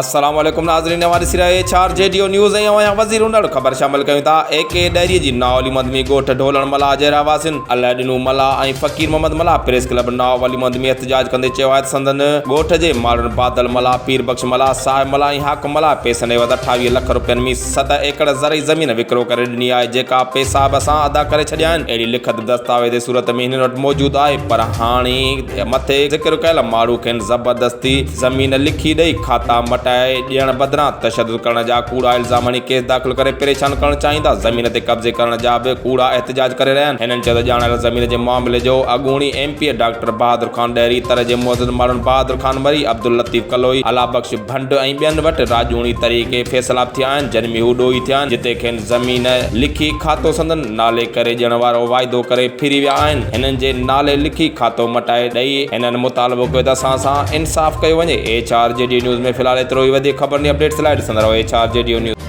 السلام عليڪم ناظرين اوهان ڏسي رهيا H R G D O news ۽ اوهان وزير هوندڙ خبر شامل ڪيون ٿا اي ڪي ڏهري جي ناولي مند ۾ ڳوٺ ڍولڻ ملاح جي رهواسين الله ڏنو ملاح ۽ فقير محمد ملاح پريس ڪلب ناولي مند ۾ احتجاج ڪندي چيو آهي ته سندن ڳوٺ جي ماڻهن بادل ملاح پير بخش ملاح صاحب ملاح ۽ حاڪم ملاح پئسن عيوض 28 لک روپين ۾ ست ايڪڙ زرعي زمين وڪرو ڪري ڏني آهي جيڪا پئسا به اسان ادا ڪري ڇڏيا آهن اهڙي لکت دستاويز جي صورت ۾ هنن وٽ موجود آهي پر هاڻي مٿي ذڪر ڪيل ماڻهو کين زبردستي زمين لکي ڏئي کاتا مٽائي ڏيڻ بدران تشدد ڪرڻ جا ڪوڙا الزام هڻي ڪيس داخل ڪري پريشان ڪرڻ چاهيندا زمين تي قبضي ڪرڻ جا به ڪوڙا احتجاج ڪري رهيا آهن هنن چيو ته ڄاڻايل زمين جي معاملي جو اڳوڻي M P A doctor Bahadur Khan Dahri تر جي معزز ماڻهن بهادر خان مري عبداللطيف ڪلوئي الله بخش ڀنڊ ۽ ٻين وٽ راڄوڻي طريقي فيصلا به ٿيا آهن جن ۾ هو ڏوهي ٿيا آهن جتي کين زمين لکي کاتو سندن نالي ڪري ڏيڻ وارو واعدو ڪري ڦري ويا آهن هنن جي نالي لکي کاتو مٽائي ڏئي هنن مطالبو ڪيو ته اسان سان انصاف ڪيو وڃي H R G D news ۾ في الحال ايترو ئي وڌيڪ خبرن ۽ اپڊيٽس لاء ڏسندا رهو H R G D news.